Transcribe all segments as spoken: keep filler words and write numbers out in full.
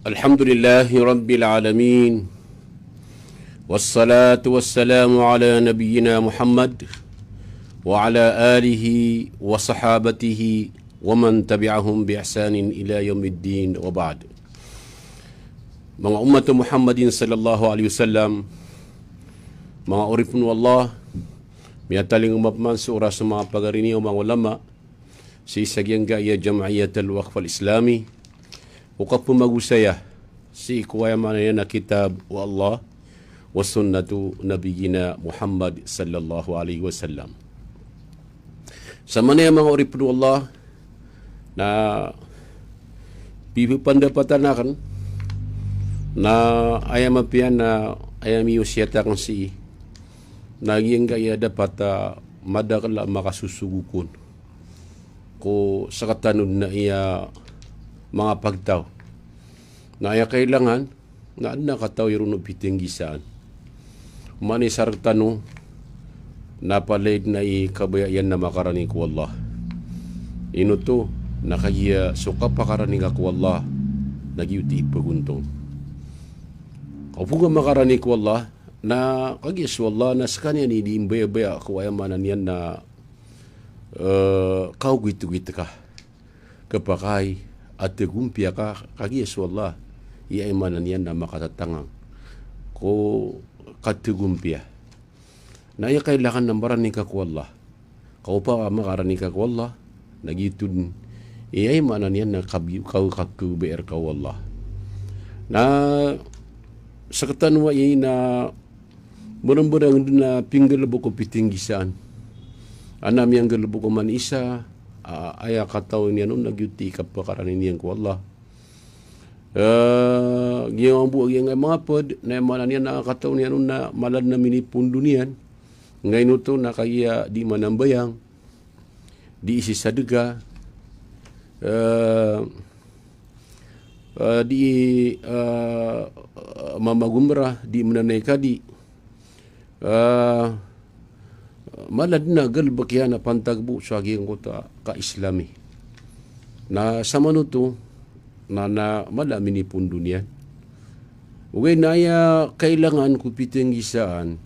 Alhamdulillahi Rabbil Alamin. Wassalatu wassalamu ala nabiyyina Muhammad wa ala alihi wa sahabatihi wa man tabi'ahum bi ihsanin ila yaumiddin, wa ba'd. Manga ummat Muhammadin sallallahu alaihi wasallam, manga oripn o Allah, miyatalingoma pman so oras o manga pagari niyo, manga ulama, sii sa giyangkaya Jam'iyyat al-Waqf al-Islami, o kapmagosaya sii ko aya maana niyan na kitab o Allah, wa sunnatu nabiyyina Muhammad sallallahu alaihi wasallam. Sa maana niyan, manga oripn o Allah, na pipandapatan akn, na aya mapiya na aya miyosiyat akn sii, na giyangkaya dapat a madakl a makasosogo kon ko sktano dn a aya manga pagtaw. Na aya kailangan, na adn a kataw iron o pitnggisaan. Oman i sa rktano, na palaya dn a i kabaya iyan na makarani ko Allah. Ino oto, na kagiya so kapakarani ka ko Allah, na giyoto i pagontong. Ka opama ka makarani ko Allah, na kagiya so Allah na skaniyan i di mbayabaya ko aya maana niyan na, eh, kaogitogit ka. Khapakay a tgompiya ka, kagiya so Allah i aya maana niyan na makatatangang ko katgompiya. Na aya kailangan na marani ka ko Allah. Ka opama ka makarani ka ko Allah, na giyoto dn i aya maana niyan na kabi-, ka-, kakhabayaan ka o Allah. Na sktano aya na mrmrang dn a pinggalbk o pitnggisaan. Adn a miyanggalbk oman i isa, a, aya kataw niyan on na giyoto i kapakarani niyan ko Allah. Eh, giyangkoto a giyangkai a manga pd, na aya maana niyan na kataw niyan on na mala dn a minipondo niyan. Ngaino oto, na kagiya di manambayang, di isisadka, eh, eh, di, eh, mamagomra, di mnanay kadi. Eh, mala dn a galbk iyan a pantag bo so giyangkoto a ka-Islami. Na samanoto, na, na mala a minipondo niyan. Ogaid na aya kailangan ko pitnggisaan,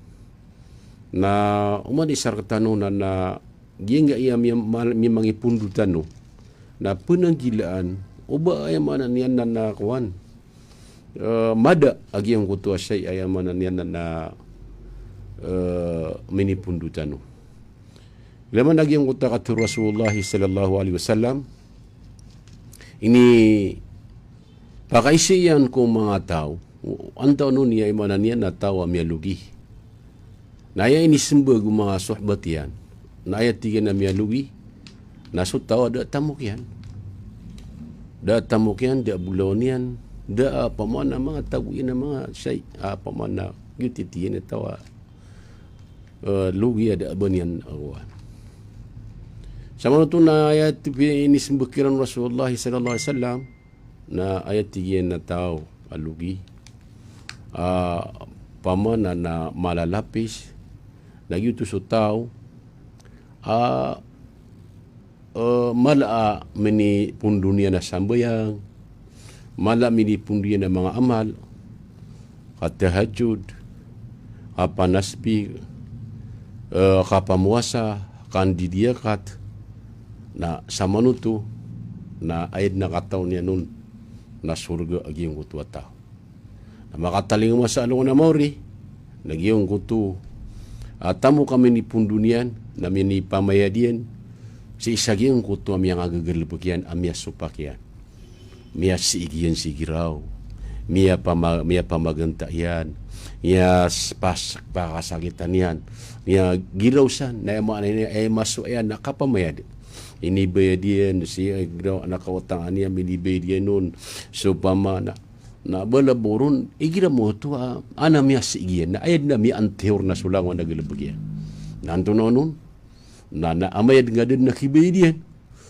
na oman i sa rktano na, na giyangkaya miya-, mal-, miyamangipondo tano, na pnanggilaan, o ba aya maana niyan na, na kowan, eh, mada a giyangkoto a shay, aya maana niyan na, na, eh, minipondo tano. Ilay man a giyangkoto a katharo o Rasulullah sallallahu alaihi wasallam, inipakaisa iyan ko manga taw, antaa on i aya maana niyan na taw a miyalogi. Na aya inismbag o manga sohbat iyan, na aya tig iyan a miyalogi, na so taw a da a tamok iyan. Da a tamok iyan, da a bolawan iyan, da a pamana manga tago iyan a manga shay, a pamana giyoto i tig iyan a taw a, eh, logi a da a ba niyan a kowan. Samanoto na aya tig iyan, inismbag kiran o Rasulullah sallallahu alaihi wasallam, na aya tig iyan a taw a logi, a, pamana na malalapis, na giyoto so taw a, eh, mala a minipondo niyan a sambayang, mala a minipondo niyan a manga amal, katahajjud, kapanasbih, eh, kapamowasa, kandidiyakat, na samanoto, na aya dn a kataw niyan on na sorga a giyangkoto a taw. Na makatalingoma sa alongan a maori, na giyangkoto a tamok a minipondo niyan, na minipamayad iyan sii sa giyangkoto a miyangagagalbk iyan, a miyasopak iyan. Miyasiig iyan sii giraw, miyapama-, miyapamaganta iyan, miyas-, pas-, pakasakitan iyan, miyagiraw san, na aya maana niyan, aya masowa iyan na kapamayad. Inibayad iyan sii giraw a kaotangan iyan, minibayad iyan on, so pamana, na bala bo ron, igira mo oto a, adn a miyasiig iyan, na aya dn a miyaantiyor na so langon a galbk iyan. Na antonaa onon, na, na amayad nga dn a kibayad iyan,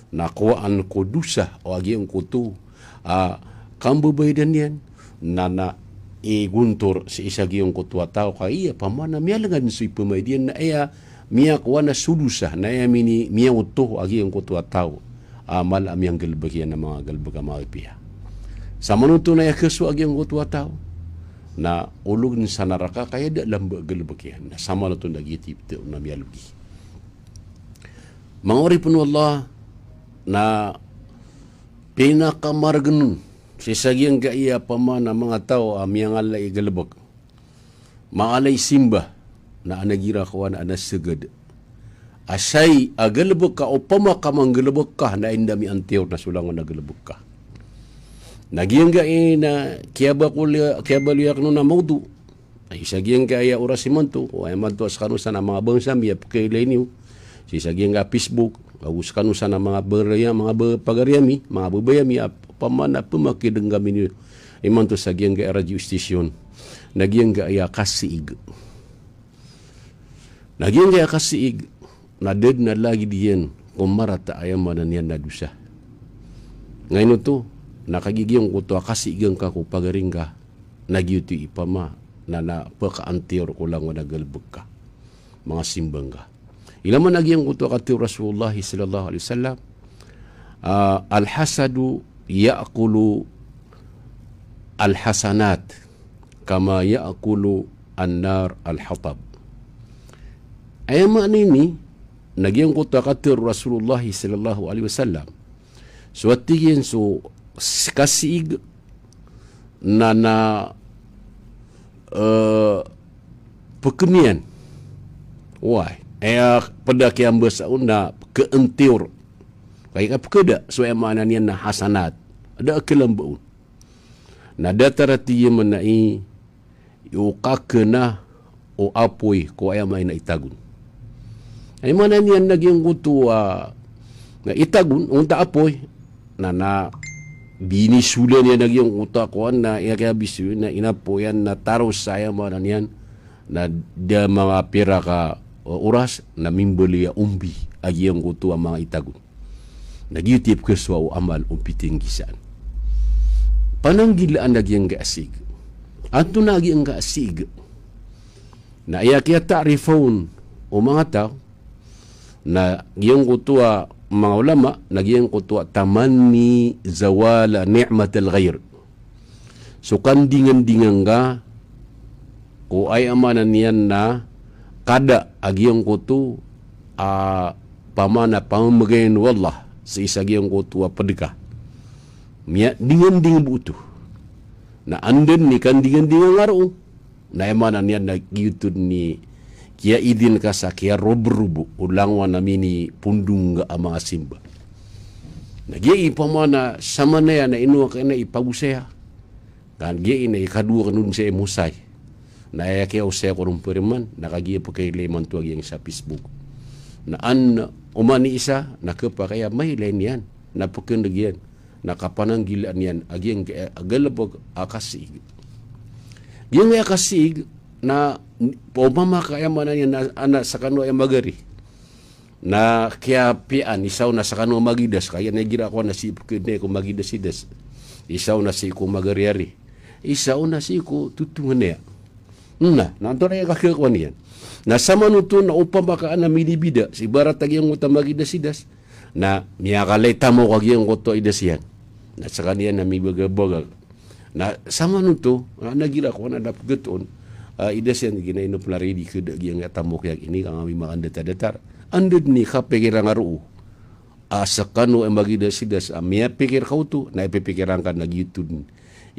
na kowaan ko dosa o a giyangkoto a kambabayadan iyan, na, na igontor sii sa giyangkoto a taw, ka aya pamana miyalngad so ipamayad iyan, na aya miyakowa na so dosa, na aya mini-, miyaoto a giyangkoto a taw a mala a miyanggalbk iyan a manga galbk a mapiya. Samanoto na aya kasowa a giyangkoto a taw na ologn sa naraka, ka aya da lamba a galbk iyan. Na samanoto na giyoto i ptharoon a miyalogi. Manga oripn o Allah, na pinakamargn on sii sa giyangkaya pman a manga taw a miyangalay i galbk, maalay simba, na anagira ko ana, ana sagad. Asay a galbk ka, opama ka manggalbk ka, na aya da miyantiyor na so langon a galbk ka. Na giyangkaya na kiyabakol, kiyabaloy akn on a mawdu. Ay, sii sa giyangkaya oras imanto, o aya imanto a skano san a manga bangsa mi a pkailay niyo sii sa giyangkaya Facebook, ago skano san a manga bangsa, manga ba-, pagari ami, manga babay ami, a pman a pmakidng kami niyo imanto sa giyangkaya radio station, na giyangkaya kasiig. Na giyangkaya kasiig, na da dn a lagid iyan ko marata a aya maana niyan na dosa. Ngaino oto, na kagiya giyangkoto a kasiig angka ko pagari ngka, na giyoto i pman a, na pkaantiyor ko langon a galbk ka, manga simba ngka. Ilay man a giyangkoto a katharo o Rasulullah sallallahu alaihi wasallam, ah, "Al-hasadu ya'kulu al-hasanat kama ya'kulu an-nar al-hatab." Aya maana ini, na giyangkoto a katharo o Rasulullah sallallahu alaihi wasallam, so, a tig iyan, so s-, kasiig na, na, eh, pkn iyan. Oway, aya pd a kiyambasa on na pkaantiyor. Kagiya pkada, so aya maana niyan na hasanat, da a kalamba on. Na datar a tig iyan man a i o kakna o apoy ko aya maana i tagon. Aya maana niyan na giyangkoto a, na i tagon, onta apoy, na, na binisolan iyan a giyangkoto a kowan, na aya kiyabiso iyan na inapoyan, na taros sa aya maana niyan na da manga pira ka, o, oras, na mimbaloy a ombi a giyangkoto a manga i tagon. Na giyoto i pkhasowa o amal o pithinggisa. Pananggilaan a giyangkaya siig. Antonaa giyangkaya siig? Na aya kiyata'rif on o manga taw, na giyangkoto a manga ulama, na giyangkoto a tamanni zawala ni'matil ghayr. So kandingandingan ka ko aya maana niyan na kada a giyangkoto a pamana pamamagayan o Allah sii sa giyangkoto a pd ka. Miyadinganding bo oto. Na anda dn i kandingandingan nga roo, na aya maana niyan na giyoto dn i kiyaidin ka sa kiyarobrobo o langowan a minipondong nga a manga simba. Na giya i pamana samanaya na ino ka na ipagosaya. Ka giya i na ikadowa ka non sa imosay. Na aya kiyaosay ko ron pariman, na kagiya pkailay imanto a giyangkaya sa Facebook. Na an oman i isa, na khapakay a mailay niyan, na pkndg iyan, na kapananggilaan iyan a giyangkaya a galbk a kasiig. Giyangkaya kasiig na opama ka aya maana niyan na, na skano aya magari. Na kiyapiyaan, isa on na skano magidas, ka aya na igira ko na sii pkdn ko magidas-idas. Isa on na sii ko magari-ari. Isa on na sii ko totongan aya. Na, na antonaa i kakhakowa niyan? Na samanoto na opama ka ana minibida, sii ibarat a giyangkoto a magidas-idas. Na miyakalay tamok a giyangkoto a idas iyan. Na skaniyan na mibagabagag. Na samanoto, na, na gira ko na da pgtoon, ah, idas iyan, gina ino pn a ridi kd a giyangkaya tamok iyan ini, ka nga mimakandata-datar. Anda dn i kapikira nga roo a skano a magidas-idas a miyapikir ka oto, na ipipikiran ka na giyoto dn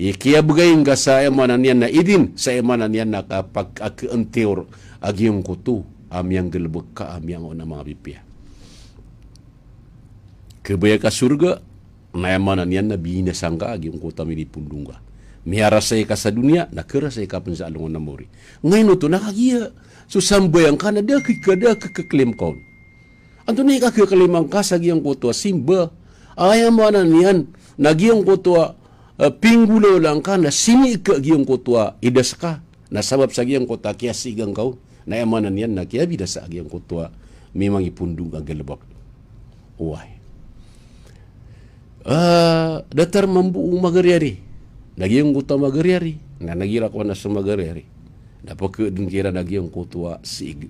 i kiyabgay ngka sa aya maana niyan na idin, sa aya maana niyan na kapag-, a kaantiyor a giyangkoto a miyanggalbk ka a miyangaona a manga pipiya. Kabaya ka sorga, na aya maana niyan na binasa ngka a giyangkoto a minipondong ka. Miyarasay ka sa doniya, na kharasay ka pn sa alongan a mawri. Ngaino oto na kagiya so sambayang ka na da a kika, da a kikhaklaim ka on. Antonaa i kakhaklaiman ka sa giyangkoto a simba? Aya maana niyan na giyangkoto a, eh, pinggolaola ngka na siniik ka giyangkoto a idas ka. Na sabap sa giyangkoto a kiyasiigan ka on, na aya maana niyan na kiyabinasa a giyangkoto a mimangipondong a galbk. Oway. Ah, datar mambo o magariari. Na giyangkoto a magariari, na nagira ko na so magariari, na pkdn kiran a giyangkoto a siig.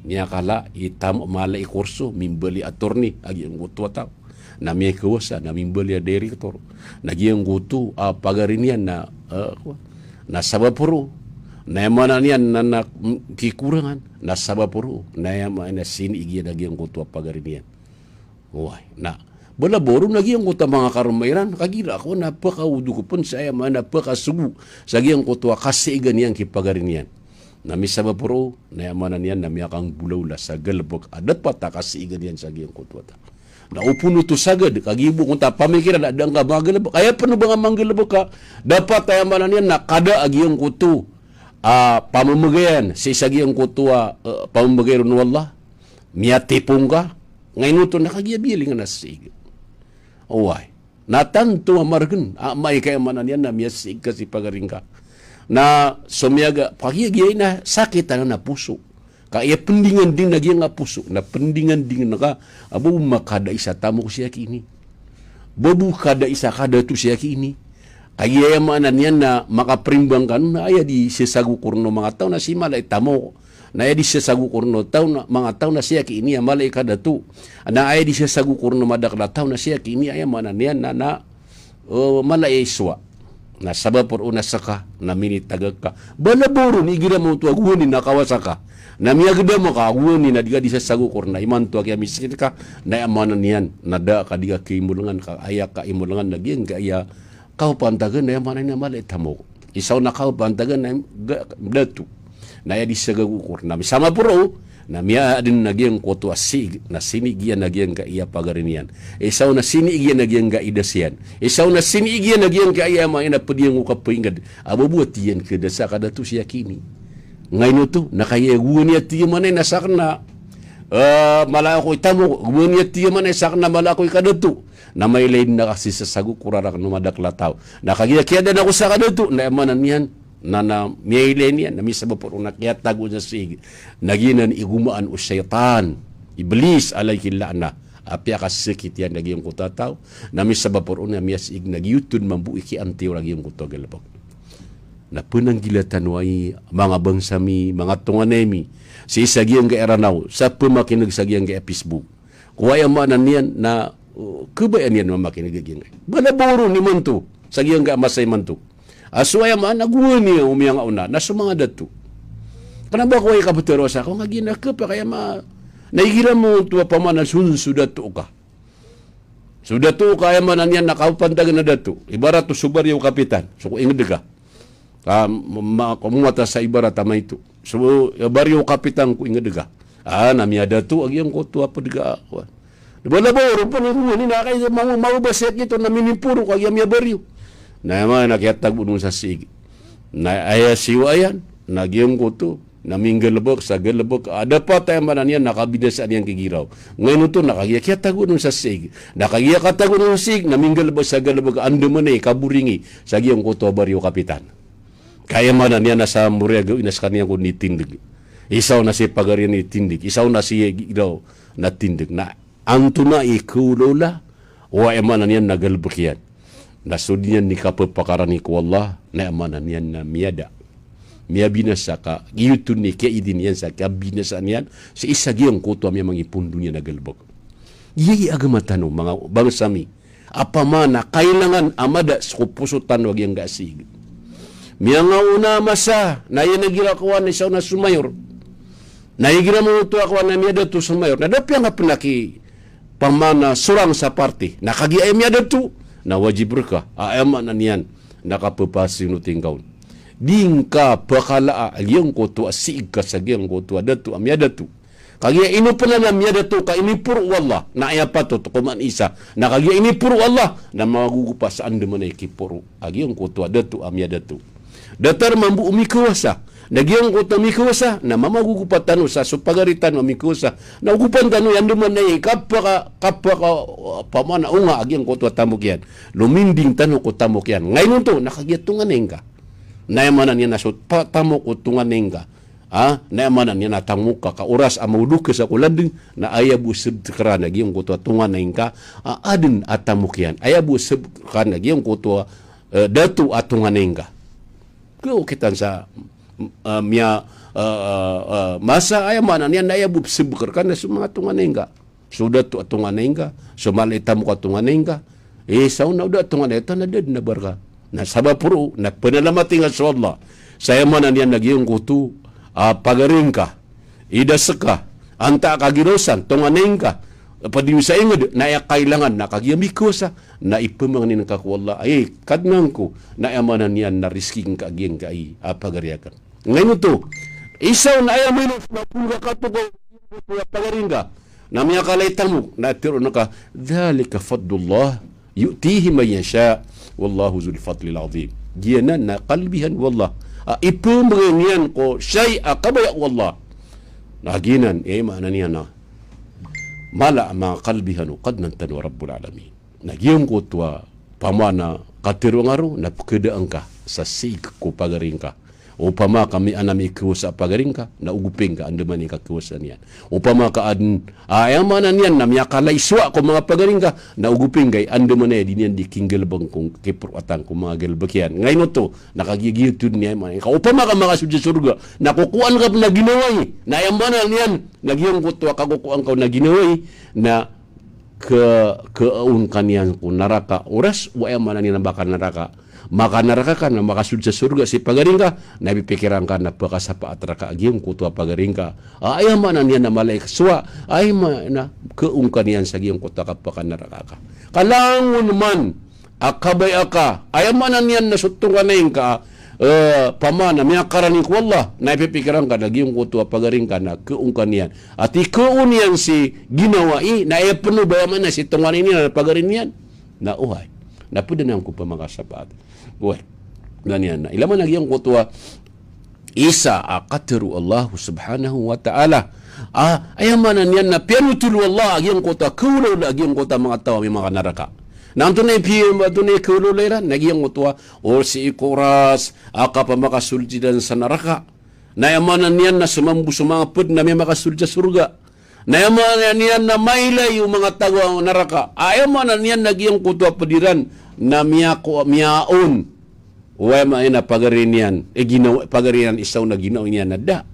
Miyakala i tam-, mala i kurso, mimbaloy a attorney a giyangkoto a taw. Na miyakawasa, na mimbaloy a director. Na giyangkoto a pagari niyan na, eh, na sabap roo. Na aya maana niyan na, na, mm, kikorangan. Na sabap roo. Na aya maana siniig iyan a giyangkoto a pagari niyan. Oway, na bala ba roo na giyangkoto a manga karoma iran, kagira ko na pakaodog pn sa aya maana pakasogo sa giyangkoto a kasiigan iyan ki pagari niyan. Na misabap roo, na aya maana niyan na miyakanggolawla sa galbk a dapat a kasiigan iyan sa giyangkoto a taw. Na opama oto sagad, kagiya bo kon ta pamikiran a da ngka manggalbk, aya pn o ba ngka manggalbk ka, dapat aya maana niyan na kada a giyangkoto a pamamagayan sii sa giyangkoto a, eh, pamamagay ron o Allah. Miyatipon ka, ngaino oto na kagiya biyalingan a siig. Oway. Na tanto a margn, a, amay ka aya maana niyan na miyasiig ka si pagari ngka. Na so miyaga, kagiya giya na sakit anan a poso. Ka aya pndinganding na giyangkai a poso, na pndinganding na ka, a ba bo makada i sa tamok sii aki ini. Ba bo kada i sa kadato sii aki ini. Kagiya aya maana niyan na makaprimbang kano na aya di sasagok ron o manga taw na si mala i tamok. Na aya di sasagok ron o taw na, manga taw na sii aki ini a mala i kadato. Na aya di sasagok ron o madakl a taw na sii aki ini, aya maana niyan na, na, eh, mala i sowa. Na sabap roo na ska, na minitagak ka. Bala ba roo na igira mambo oto a gowani na kawasa ka. Na miyagdam ka a gowani na di ka di sasagok ron a imanto a kiyamiskin ka. Na aya maana niyan na da ka di ka kiimolngan ka, aya ka imolngan na giyangkai a kaopantagan na aya maana niyan na mala i tamok. Isa on a kaopantagan na ga-, dato. Na aya di sasagok ron na misabap roo, na miyaadn a giyangkoto a siig, na siniig iyan a giyangkai a pagari niyan. Isa on a siniig iyan a giyangkai a das iyan. Isa on a siniig iyan a giyangkai a aya maana niyan a pd iyan ko kapaingd. A ba bo a tig iyan ka da sa kadato sii aki ini. Ngaino oto, na kagiya gowani a tig iyan maana niyan na sakn na, eh, mala ako i tamok, gowani a tig iyan maana niyan sakn na mala ako i kadato. Na mailay dn a kasisasagok ko rarak o madakl a taw. Na kagiya kiyadaan ako sa kadato, na aya maana niyan, na, na miyailay niyan, na misabap roo na kiyatago sa siig. Na giyanan i gomaan o shaytan, Iblis, alayhi la'nah. A piyakasakit iyan a giyangkoto a taw, na misabap roo na miyasiig na giyoto mambo i kiantiyor a giyangkoto a galbk. Na pnanggila tano ai, manga bangsa mi, manga tonganay mi, sii sa giyangkai a Ranaw, sa pmakin'g sa giyangkai a Facebook. Ko aya maana niyan na, uh, kabaya niyan mamakin'g a giyangkai. Bala ba roo imanto, sa giyangkai a masa imanto. A so aya maana gowani o miyangaona, na so manga dato. Kna ba ko aya kaptharoa sa ko, nga giya na khapakay a ma-, na igira mambo oto a pamana so, so dato ka. So dato ka aya maana niyan na kaopantagan a dato. Ibarat o so bariyo kapitan, so ko ingd ka. Ka, ma-, ma-, ko mowata sa ibarat a maito. So, eh, bariyo kapitan ko ingd ka. Ah, na miyadato a giyangkoto a pd ka. Bala ba roo pn gowani na kay ma-, mawaba sii kito na miniporo ka giya miyabariyo. Na aya maana kiyatago on sa siig. Na aya siwa iyan, na giyangkoto, na minggalbk sa galbk a dapat aya maana niyan na kabinasaan iyan ki Giraw. Ngaino oto na kagiya kiyatago on sa siig. Na kagiya katago on sa siig, na minggalbk sa galbk a andamanaya i kaboringi sa giyangkoto a bariyo kapitan. Ka aya maana niyan na sa moriya gawii na skaniyan kon i tindg. Isa on na si pagari niyan i tindg. Isa on na si Giraw na tindg. Na antonaa i khaolawla o aya maana niyan na galbk iyan. Na so di niyan di kapapakaran i ko Allah, na aya maana niyan na miyada. Miyabinasa ka, giyoto i kiyaidin iyan sa kabinasaan iyan, sii sa giyangkoto a miyamangipon doniya na galbk. Iyai agama tano, manga bangsa mi, a pamana kailangan a mada sii ko poso tano a giyangkai a siig. Miyangaona a masa, na aya na igira kowan isa on na so mayor. Na igira mambo oto a kowan na miyadato so mayor. Na da piyangapnaki pamana sorang sa parti. Na kagiya aya miyadato, na wajib rka a aya maana niyan na kapphasino tingkaon. Di ngka pkhalaa a giyangkoto a siig ka sa giyangkoto a dato a miyadato. Kagiya inopama a miyadato ka iniporo o Allah, na aya patot ko man isa. Na kagiya iniporo o Allah, na magogopa sa andamanaya i kiporo a giyangkoto a dato a miyadato. Datar mambo o mikawasa. Na giyangkoto a mikawasa, na mamagogopa tano sa so pagari tano a mikawasa. Na ogopan tano i andamanaya i kapaka, kapaka, pamana onga a giyangkoto a tamok iyan. Lominding tano ko tamok iyan. Ngaino oto, na kagiya tonganay ngka. Na aya maana niyan na so pa-, tamok o tonganay ngka. Ah, na aya maana niyan na tamok ka, ka oras a maolog ka sa ko landing, na aya bo sbtkran a giyangkoto a tonganay ngka a adn a tamok iyan. Aya bo sbtkran a giyangkoto a, eh, dato a tonganay ngka. Kagiya okitan sa, ah, miya, ah, ah, ah, masa, aya maana niyan na aya bo sbkrkan na so manga tonganay ngka. so dato a tonganay ngka, so mala i tamok a tonganay ngka. Isa on na o da a tonganay ta na da dn a baraka. Na sabap roo na panalamati ngka so Allah sa aya maana niyan na giyangkoto a pagari ngka, idas ka, antaa ka giraw san, tonganay ngka, pd iyo sa ingd, na aya kailangan na kagiya mikowasa na ipamangnin ka ko Allah, ay Kadnan ko, na aya maana niyan na rizki ngka giyangkai a pagari akn. Ngaino oto, isa on aya maana so mapolog a katokawan ko pagari ngka na miyakala i tamok, na tharoon ka, "Dhalika fadlullah yu'tihi man yasha, wallahu dhul fadlil azim." Giyanan na kalbihan o Allah a ipmbgay niyan ko shayi a kabaya o Allah. Na giyanan, aya maana niyan na mala a manga kalbihan o Kadnan tano a Rabbul Alamin. Na giyangkoto a pama na katharoa ngka ron na pkhadaan ka sa siig ko pagari ngka. Opama ka miyaan a mikowasa a pagari ngka, na ogopi ngka andamanaya i kakowasa niyan. Opama ka adn a, aya maana niyan na miyakala i sowa ko manga pagari ngka, na ogopi ngka i andamanaya i di niyan di kinggalbk ko kiproatan ko manga galbk iyan. Ngaino oto, na kagiya giyoto dn i aya maana. Ka opama ka makasold sa sorga, na kokowaan ka pn a ginawai, na aya maana niyan na giyangkoto a kakokowa ngka on a ginawai na ke, keon ka niyan ko naraka. Oras o aya maana niyan na makanaraka, makanaraka ka na makasold sa sorga si pagari ngka, na pipikiran ka na pkasapaat raka a giyangkoto a pagari ngka a, aya maana niyan na mala i kasowa, aya maana keon ka niyan sa giyangkoto a kapkanaraka ka. Ka langon man a kabaya ka, aya maana niyan na so tonganay ngka, eh, pama na miyakarani ko Allah, na ipipikiran ka na giyangkoto a pagari ngka na keon ka niyan. A tikeon iyan si ginawai, na aya pn o ba aya maana si tonganay niyan na pagari niyan. Na ohay. Na pd anan ko pamakasapaat. Ohay. Na niyan na. Ilay man a giyangkoto a isa a katharo o Allah subhanahu wa ta'ala. A, aya maana niyan na piyanothol o Allah a giyangkoto a kaolaola a giyangkoto a manga taw a miyamakanaraka. Na antonaa i piya, antonaa i kaolaola iran? Na giyangkoto a, o sii ko oras a kapamakasold siran sa naraka. Na aya maana niyan na so mambo so manga pd na miyamakasold sa sorga. Na aya maana niyan na mailay o manga taw a naraka. A, aya maana niyan na giyangkoto a pd iran na miyako, miyaon o aya maana niyan na pagari niyan, eh, ginawa, pagari niyan, isa on a ginawai niyan na da.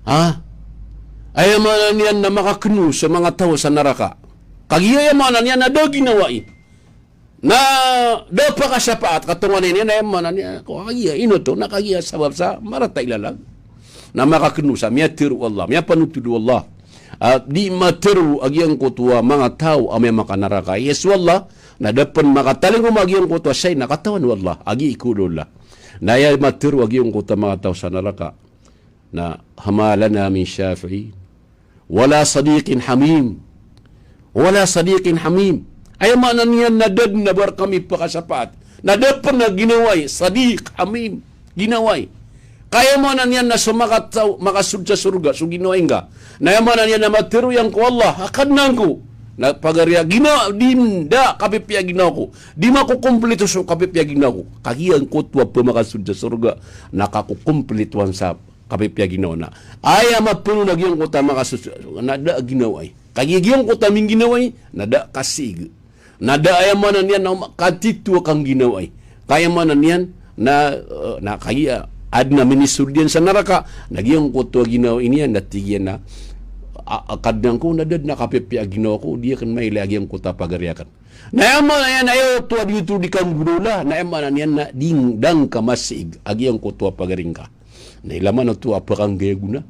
Ha? Aya maana niyan na makakno so manga taw sa naraka. Kagiya aya maana niyan na da ginawai. Na da pakasapaat ka tonganay niyan, na aya maana niyan, ko kagiya, ino oto, na kagiya sabap sa marata i lalag. Na makakno sa, miyatharo o Allah, miyapanothol o Allah a di matharo a giyangkoto a manga taw a miyamakanaraka. Yes, o Allah, na da pn makatalingoma a giyangkoto a shayi na katawan o Allah a giya i kaolaola. Na aya matharo a giyangkoto a manga taw sa naraka na, "Fama lana min shafi'in, wala sadiqin hamim, wala sadiqin hamim." Aya maana niyan na da dn a ba rkami pakasapaat. Na da pn a ginawai, sadiq, hamim, ginawai. Ka aya maana niyan na so makataw, makasold sa sorga so ginawai ngka. Na aya maana niyan na matharo iyan ko Allah a, "Kadnan ko, na pagari a ginawa, di, da kapipiya ginawa ko. Di makokomplito so kapipiya ginawa ko." Kagiya giyangkoto a pmakasold sa sorga na kakokomplitoan sa kapipiya ginawa na. Aya mapno na giyangkoto a makasold sa sorga na da ginawai. Kagiya giyangkoto a mingginawai na da kasiig. Na da, aya maana niyan na, om, katito a kangginawai. Ka aya maana niyan na, eh, na kagiya adn a minisold iyan sa naraka, na giyangkoto a ginawai niyan na tig iyan a, a, a, "Kadnan ko, na da dn a kapipiya a ginawa ko, di akn mailay a giyangkoto a pagari akn." Na aya maana niyan na aya oto a di oto di kangolaola, na aya maana niyan na di, da ngka masiig a giyangkoto a pagari ngka. Na ilay man oto a pkanggayagonan.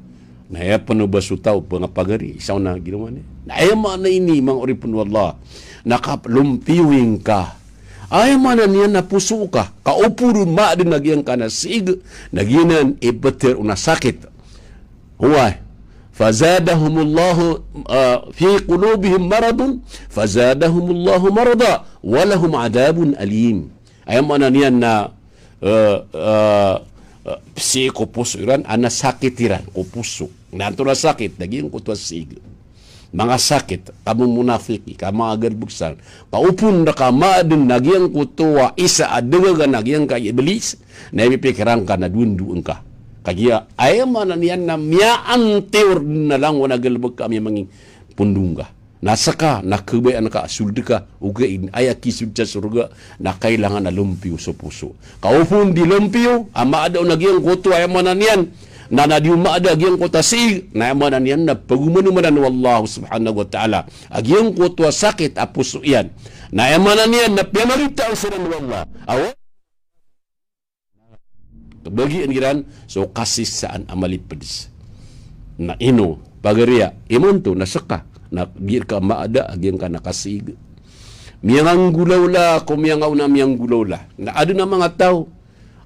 Na aya pn o ba so taw a pagari, isa on a ginawa niyan. Na aya maana ini, manga oripn o Allah, na kalompiyo ingka. Aya maana niyan na poso ka. Ka opama dn a giyangkanan a siig, na giyanan i ptharoon a sakit. Oway. Fazadahumullahu, ah, fi qulubihim maradun, fazadahumullahu marada, wa lahum adhabun alim. Aya maana niyan na, eh, eh, eh, sii ko poso iran, a na sakit iran ko poso. Na antonaa i sakit? Na giyangkoto a siig. Manga sakit, kamomonafiki, kamangagarbksan. Ka opama dn a giyangkoto a isa a dagagan a giyangkai a Iblis, na ipipikiran ka na dondo ngka. Kagiya, aya maana niyan na miyaantiyor dn a langon a galbk ka a miyamangipondong ka. Na ska, na kabayaan ka a sold ka, ogaid na aya kisold sa sorga, na kailangan a lompiyo so poso. Ka opama di lompiyo, a maada on a giyangkoto, aya maana niyan, Na, na di on maada a giyangkoto a siig, na aya maana niyan na pagomanomanan o Allah subhanahu wa ta'ala a giyangkoto a sakit a poso iyan. Na aya maana niyan na piyamaritaan siran o Allah. Awa, kabagian iran so kasisaan a malipds. Na ino, pagariya, imanto na seka, na di rka maada a giyangkanan a kasiig. Miyanganggolawla ko miyangaona a miyanggolawla. Na aden a manga taw,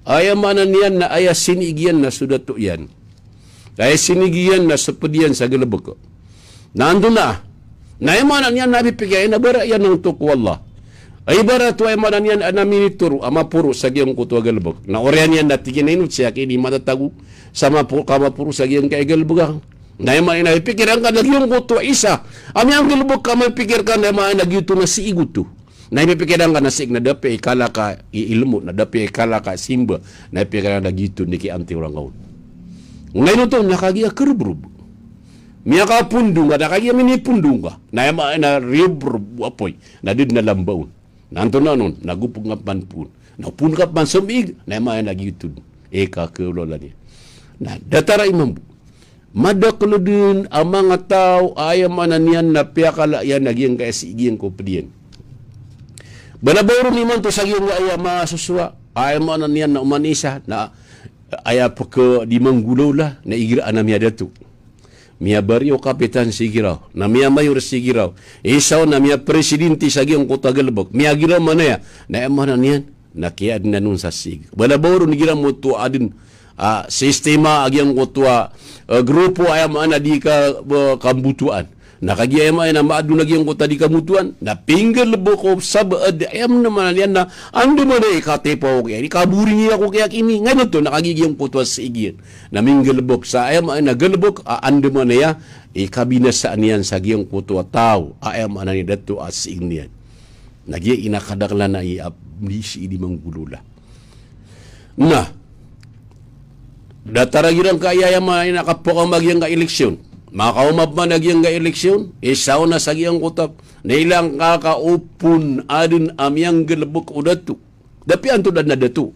aya maana niyan na aya siniig iyan na so dato iyan. Aya siniig iyan na so ped iyan sa galebek. Na antonaa? Na aya maana niyan na pipikir iyan na bara iyan angkoto ko Allah. Ibarat o aya maana niyan na minitoro a maporo sa giyangkoto a galebek. Na oriyan iyan na tig iyan a ino sii aki di matatago sa mapo-, ka maporo sa giyangkai a galebek ako. Na aya maana niyan na pipikir angka na giyangkoto a isa a miyanggalebek ka mapikir ka na aya maana niyan na giyoto na siig oto. Na ipipikir angka na siig na da piya i kala ka i ilmo, na da piya i kala ka simba, na ipipikir angka na giyoto i kiyaantiyorangka on. Ngayon oto, na kagiya kerebreb. Miyakapondong ka, na kagiya minipondong ka. Na aya maana niyan na riyobreb o apoy, na da den a lamba on. Na antonaa on, na gopeg ngka pman poon. Na poon ka pman so miig, na aya maana niyan na giyoto den i kakeolawlaan iyan. Na datar a imambo. Madakel den a manga taw a aya maana niyan na piyakala iyan a giyangkaya siig iyan ko ped iyan. Bala ba oron imanto sa giyangkaya masosowa, aya maana niyan na oman i isa, na aya peke di manggolawla, na igira a na miyadato. Miyabari o kapitan sii giraw, na miyamayor sii giraw. Isa on na miyapresidente sa giyangkoto a galebek. Miyagiraw man aya, na aya maana niyan na kiyaadena on sa siig. Bala ba oron igira moto aden a sistema a giyangkoto a, eh, grupo aya maana di ka, eh, kambotoan. Na kagiya aya maana niyan na maadon a giyangkoto a di kambotoan. Na pinggalebek o sabaad aya maana niyan na andamanaya i katipaw ko kiya, i kaboringi ako kiya kini. Ngayon oto na kagiya giyangkoto a siig iyan na minggalebek sa aya maana niyan na galebek a andamanaya i kabinasaan iyan sa giyangkoto a taw a aya maana niyan dato a siig iyan. Na giya i na kadakelan a i a di sii di manggolawla. Na datar a girangkaya aya maana niyan a kapakaoma a giyangkai a eleksyon. Makaoma pman a giyangkai a eleksyon, isa on na sa giyangkoto a, na ilay angka ka opon aden a miyanggalebek o dato. Da piya anto da den a dato.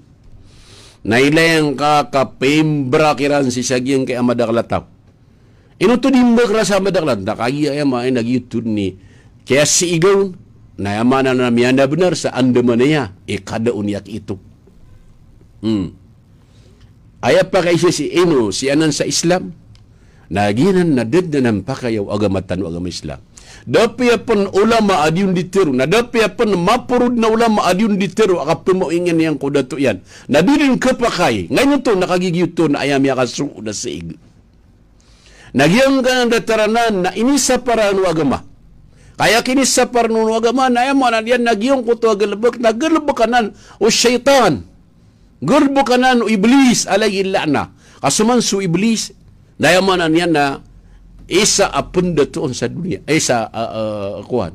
Na ilay angka ka pimbrak iran sii sa giyangkaya madakel a taw. Ino oto di mbak iran sa madakel a taw? Na kagiya aya maana niyan na giyoto den i kiyasiiga on, na aya maana niyan na miyanabenar sa andamanaya i kada on i aki ito. Hmm. Aya pakaisa sii ino, sii anan sa Islam. Na giyanan na da den anan pakaya o agama tano a agama Islam. Da piya pen ulama a di on di tero, na da piya pen maporo den a ulama a di on di tero a kapemaoingan iyan ko dato iyan, na di den kepakay. Ngayon oto na kagiya giyoto na aya miyakasold a siig. Na giyangkanan datar anan na inisapar anan o agama. Ka aya kinisapar anan o agama na aya maana niyan na giyangkoto a galebek na galebek anan o shaytan. Galebek anan o Iblis alayhi la'nah. Ka so man so Iblis na aya maana niyan na isa a pendatoon sa doniya, isa a, a, kowan.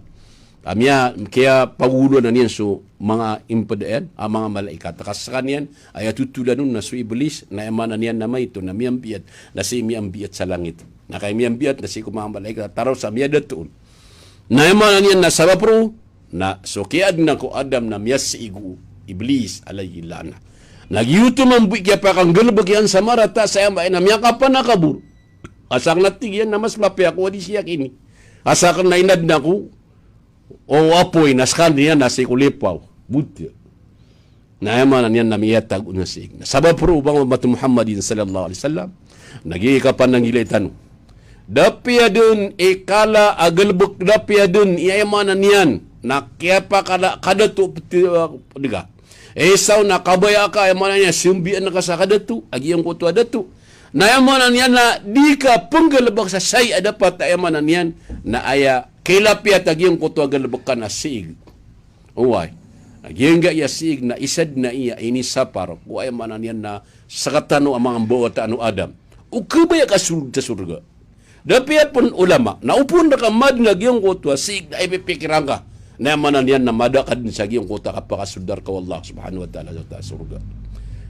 A miya, kiyapagoloan iyan so manga imped iyan a manga malaikat. Ka sekaniyan, aya totolan on na so Iblis, na aya maana niyan na maito, na miyambiyat, na sii miyambiyat sa langit. Na kay miyambiyat, na sii ko manga malaikat, taraw sa miyadato on. Na aya maana niyan na sabap roo, na so kiyaadena ko Adam na miyasiig o Iblis alayhi la'nah. Na giyoto mambo i kiyapakanggalebek iyan sa marata sa aya maana niyan na miyakapanakabor. Asar na tig iyan na mas mapiya ko a di sii aki ini. Asar na inadena ko o apoy na sekaniyan na sii ko lipaw. Buti. Na aya maana niyan na miyatag on a siig. Na sabap roo o ba ngka o Muhammadin sallallahu alaihi wasallam. Na giya i kapananggilai tano. Da piya den i kala a galebek, da piya den i aya maana niyan na kiyapakala kadato peti, eh, dega. Isa on na kabaya ka aya maana niyan, sembiyaan ka sa kadato a giyangkoto a dato. Na aya maana niyan na di ka penggalebek sa saya a dapat a aya maana niyan na aya kilapiyat a giyangkoto a galebekan a siig. Oway. A giyangkaya siig na isa den a iya inisapar ko aya maana niyan na sekatano a manga mbawataan o Adam. O kabaya ka sold sa sorga. Da piya pen ulama, na opama ka madn a giyangkoto a siig na ipipikiran ka, na aya maana niyan na mada ka den sa giyangkoto a kapakasold rka o Allah subhanahu wa ta'ala sa sorga.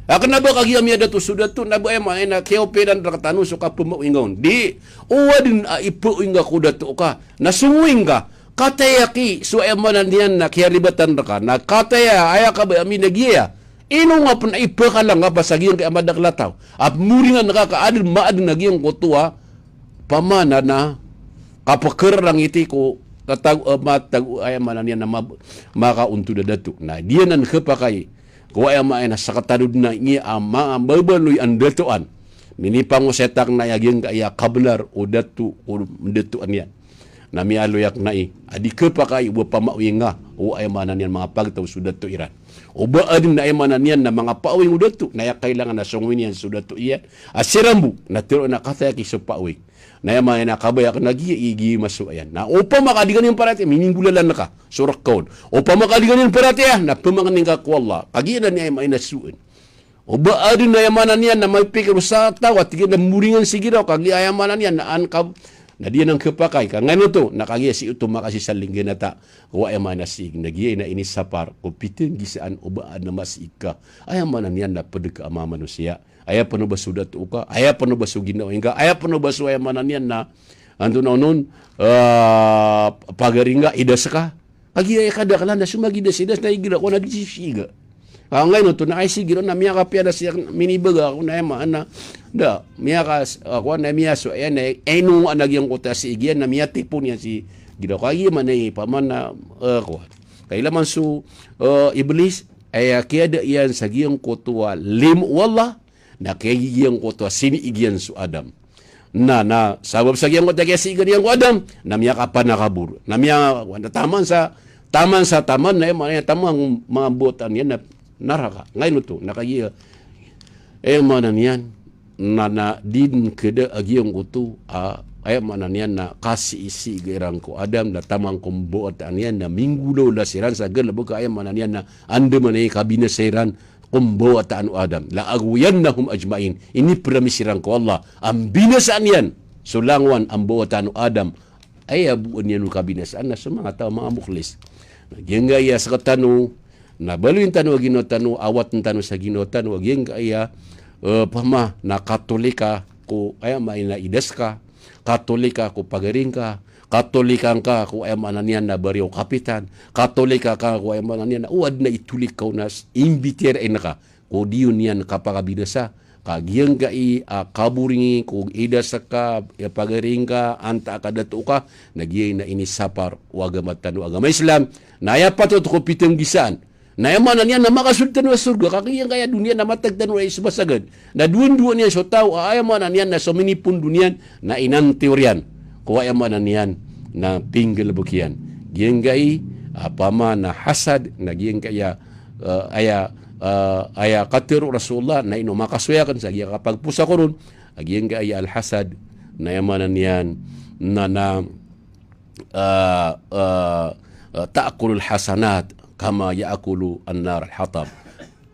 A kena ba kagiya miyadato so dato, na ba aya maana niyan na kiyaopiran rktano so kapemaoinga on. Di, o aden a ipaoinga ko dato ka, na songoing ka, kataya ki, so aya maana niyan na kiyaribatan rka, na kataya, aya kabaya a minagiya. Ino nga pen a ipakalang ka pa sa giyangkaya madakl a taw a pmoringan ka ka adn, maadn a giyangkoto a pamana na kapekerarangiti ko tatago, eh, matago, aya maana niyan na mab-, makaontod a dato. Na di anan khapakay ko aya maana na sekatano dn a ini a ma-, mabaloy a ndatoan. Minipangosay ta kna a giyangkaya kablar o dato o ndatoan iyan. Na miyaaloy akn ai a di khapakay o ba pamaoy nga o aya maana niyan manga pagtaw so dato iran. O ba adn a aya maana niyan na manga paoy o dato, na aya kailangan na songowi niyan so dato iyan a siran bo na tero na kathayaki so paoy. Na aya maana niyan na kabaya akn a giya i giya maso ayan. Na opama ka di ka niyan paratiyaya, mininggolalan ka so rekaw on. Opama ka di ka niyan paratiyaya, na pemangnin ka ko Allah. Kagiya na niyan aya maana niyan na soon. O ba adn a aya maana niyan na mapikir o sakataw a tig iyan na moringan sii giraw, kagiya aya maana niyan na an kab-, na di anan khapakay ka ngayn oto, na kagiya sii oto makasisaling ganata ko aya maana sii, na giya na inisapar ko pitenggisaan o ba adn a masiig ka. Aya maana niyan na ped ka a manga manosiya. Aya pen o ba so dato ka, aya pen o ba so ginawa ingka, aya pen o ba so aya maana niyan na antonaa onon, eh, pagari ngka, idas ka. Kagiya aya kadaklan na so magidas-idas na igira ko na di sisiga. Ka ngayn oto na aya sii giraw na miyakapiya na siya minibaga ako na aya maana. Da, miyaka-, ako na miyaso, aya na, ino nga na giyangkoto a sii giyan na miyatipon iyan sii giraw. Kagiya maana i pamana, eh, ko. Kailaman so, eh, Iblis, aya kiyada iyan sa giyangkoto a limo o Allah, na kiyagigiyangkoto a siniig iyan so Adam. Na, na sabap sa giyangkoto a kiyasiigan iyan ko Adam, na miyakapanakabor. Na miya-, na taman sa, taman sa taman, na aya maana niyan, taman ko manga bawatan iyan na naraka. Ngayn oto, na kagiya, aya maana niyan, na, na di dn khada a giyangkoto a, aya maana niyan na kasiisiga iran ko Adam, na taman ko mbawatan iyan, na minggolawla siran sa galebek a, aya maana niyan na andamanaya i kabinasa iran ko mbawataan o Adam. "La ughwiyannahum ajma'in." Inipromise iran ko Allah a mbinasaan iyan so langowan a mbawataan o Adam. Aya bo niyan o kabinasaan na so manga taw a manga mukhlis. Na giyangkaya sekatano, na baloyin tano a ginawa tano, awatan tano sa ginawa tano, a giyangkaya, eh, pama na katolika ko aya maana idas ka, katolika ko pagari ngka, katolika ngka ko aya maana niyan na bariya o kapitan, katolika ka ko aya maana niyan na o adn a itolik ka o nas imbitiyarai ngka ko di on iyan kapakabinasa. Ka giyangkai a kaboringi ko idas ka, aya pagari ngka, antaa ka dato ka, na giyai na inisapar o agama tano a agama Islam. Na aya patot ko pitenggisaan na aya maana niyan na makasold tano a sorga, ka giyangkaya doniya na matag tano a isbasagad. Na dowandowa niyan so taw a aya maana niyan na so minipon doniyan na inantiyor iyan ko aya maana niyan na pinggalebek iyan. Giyangkai a pama na hasad, na giyangkaya, eh, aya, eh, aya katero o Rasulullah na ino makasoy aken sa giyangkaya kapagposa ko ron, a giyangkaya al-hasad, na aya maana niyan na, na, eh, eh, eh, ta'kulul hasanat kama ya'kulu an-nar al-hatab.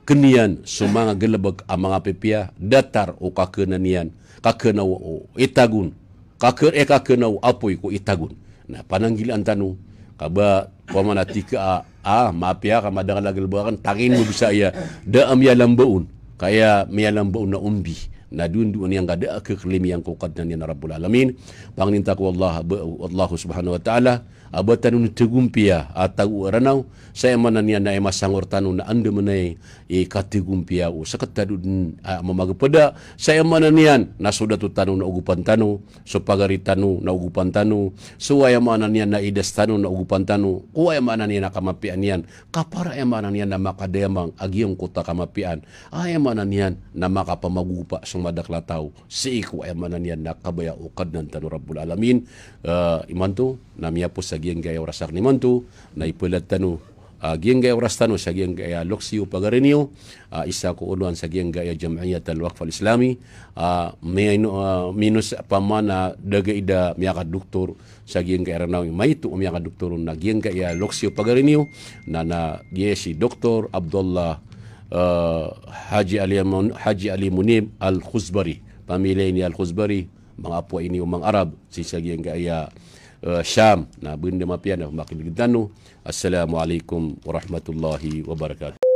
Ken iyan so manga galebek a manga pipiya, datar o kakena niyan, kakena o, o itagon, kake-, eh, kakena o apoy ko itagon. Na pananggilaan tano, kaba, pamana tika a, ah, mapiya ka madakl a galebek aken, tangin mo bisa iya, da a miyalambaon, kaya miyalambaon na ombi. Na dowandowa niyan ka da a keklimiyan ko Kadnan iyan a Rabbul Alamin. Pangnin ta ko Allah, ba, Allah subhanahu wa ta'ala, a ba tano on tegompiya a tago a Ranaw, sa aya maana niyan na aya masangor tano na andamanaya i kategompiya o sekatano den a mamagepeda, sa aya maana niyan na so dato tano na ogopan tano, so pagari tano na ogopan tano, so aya maana niyan na idas tano na ogopan tano, ko aya maana niyan na kamapiyaan iyan, ka para aya maana niyan na makadayamang a giyangkoto a kamapiyaan, aya maana niyan na makapamagogopa so madakl a taw sii ko aya maana niyan na kabaya o Kadnan tano Rabbul Alamin. Eh, imanto, na miyapos sa giyangkaya oras aken imanto, na ipelad tano, ah, giyangkaya oras tano sa giyangkaya loksi o pagari niyo, ah, isa ko olowan sa giyangkaya Jam'iyat al-Waqf al-Islami, ah, mino-, ah, minos pamana da gaida miyakadoktor sa giyangkaya Ranaw, maito o miyakadoktor na giyangkaya loksi o pagari niyo, na, na giya si Doktor Abdullah, eh, Haji Ali Mun-, Haji Ali Munib Al-Khuzbari. Pamilya ini Al-Khuzbari, manga apo ini o manga Arab, sii sa giyangkaya, eh, Sham. Na benda mapiya na makinig tano. Assalamu alaikum warahmatullahi wabarakatuh.